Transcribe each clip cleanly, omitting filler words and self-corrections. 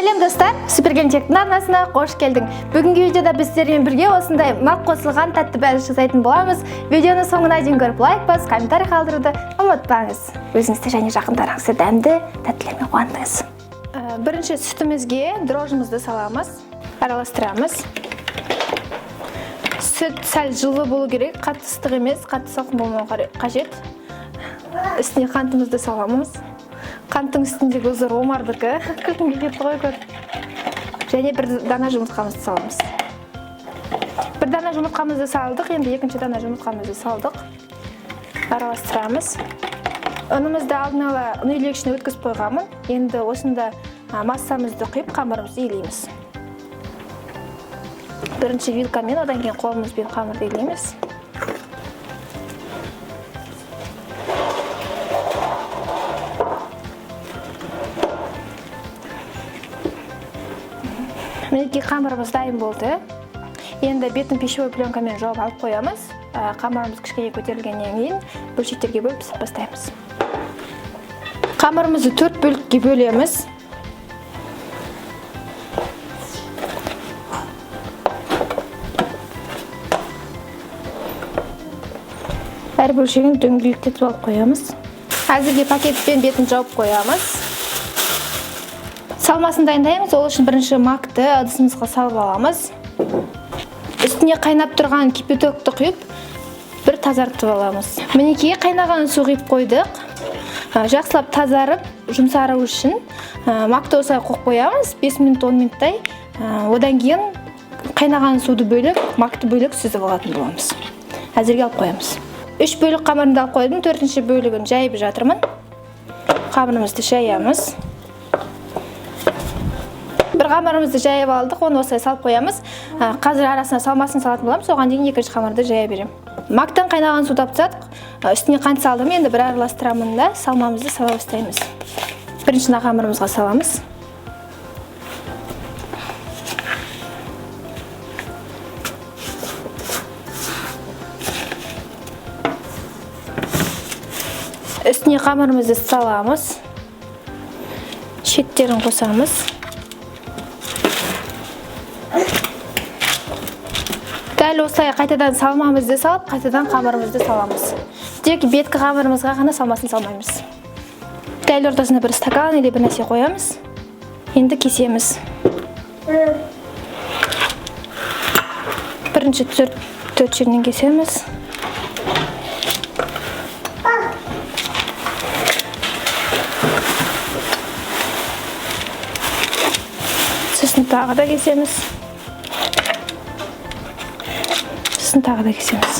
Сәлем, достар! Супергентектің арнасына қош келдің. Бүгінгі видеода біз сіздермен бірге осындай мак қосылған тәтті бәліш жасайтын боламыз. Видеоны соңына дейін көріп, лайк басып, комментарий қалдыруды ұмытпаңыз. Өзіңізді және жақындарыңызды дәмді тәттілермен қуантыңыз. Бірінші сүтімізге дрожжымызды саламыз, араластырамыз. Сүт сәл жылы болу керек, қатты ыстық емес, қатты салқын болмау қажет. Үстіне қантымызды саламыз. Қанттың үстіндегі узор Омардікі. Күлкім келіп кетті ғой көр. Және бір дана жұмыртқамызды саламыз. Бір дана жұмыртқамызды салдық, енді екінші дана жұмыртқамызды салдық. Араластырамыз. Ұнымызды алдын ала ұн илегішіне өткізіп қойғанмын. Енді осында массамызды құйып, қамырымызды илейміз. Бірінші вилкамен, одан кейін қолымызбен қамырды илейміз. Мінекей, қамырымыз дайын болды. Енді бетін пищевой пленкамен жауып алып қоямыз. Қамырымыз кішкене көтерілгеннен кейін бөлшектерге бөліп пісіріп бастаймыз. Қамырымызды 4 бөлікке бөлеміз. Әр бөлшегін дөңгелектетіп алып қоямыз. Әзірге пакетпен бетін жауып қоямыз. Салмасын дайындаймыз. Ол үшін бірінші макты ыдысымызға салып аламыз. Үстіне қайнап тұрған кипятокты құйып, бір тазартып аламыз. Мінекей, қайнаған су құйып қойдық. Жақсылап тазарып, жұмсару үшін, макты осылай қойып қоямыз 5 минут, 10 минуттай. Одан кейін қайнаған суды бөлек, макты бөлек сүзіп алатын боламыз. Әзірге алып қоямыз. 3 бөлік қамырымды алып қойдым, 4-ші бөлігін жайып жатырмын. Қамырымызды жаямыз. Бір қамырымызды жайып алдық, оны осылай салып қоямыз. Қазір арасына салмасын салатын боламыз, оған дейін екінші қамырды жая беремін. Мактан қайнаған суды алып тастадық. Үстіне қант салдым, енді бір араластырамын да салмамызды сала бастаймыз. Бірінші мына қамырымызға саламыз. Үстіне қамырымызды саламыз. Шеттерін қосамыз. Дәл осылай қайтадан салмамызды салып, қайтадан қамырымызды саламыз. Тек беткі қамырымызға ғана салмасын салмаймыз. Дәл ортасына бір стакан или бір нәрсе қоямыз. Енді кесеміз. Бірінші төрт жерінен кесеміз. Сосын тағы да кесеміз. Сосын тағы да кесеміз.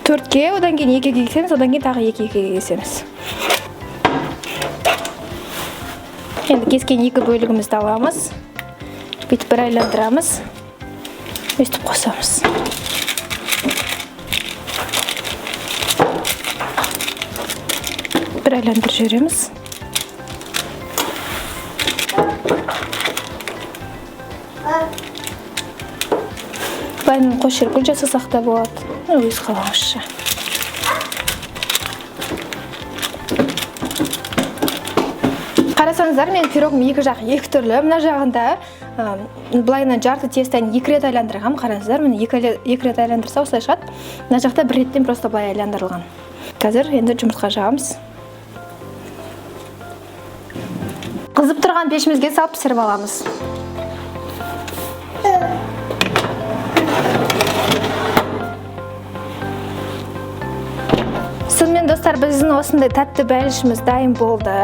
Төртке, одан кейін екіге кесеміз, одан кейін тағы екі екіге кесеміз. Енді кескен екі бөлігімізді аламыз. Бүйтіп бір айландырамыз. Өстіп қосамыз. Бір айландырып жібереміз. Былайынан қос жер гүл жасасақ та болады. Өз қалауыңызша. Қарасаңыздар, менің пирогым екі жақ екі түрлі. Мына жағында, былайынан жарты тестаны екі рет айландырғам. Қараңыздар, міне екі рет айландырса осылай шығады. Мына жақта бір реттен просто былай айландырылған. Қазір енді жұмыртқа жағамыз. Қызып тұрған пешімізге салып пісіріп аламыз. Сонымен, достар, біздің осындай тәтті бәлішіміз дайын болды.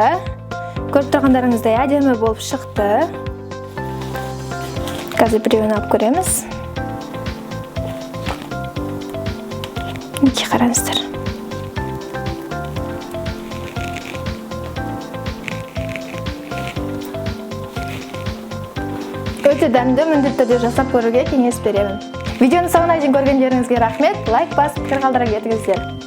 Көріп тұрғандарыңыздай әдемі болып шықты. Қазір біреуін алып көреміз. Мінекей, қараңыздар. Өте дәмді, міндетті түрде жасап көруге кеңес беремін. Видеоны соңына дейін көргендеріңізге рахмет. Лайк басып, пікір қалдыра кетіңіздер.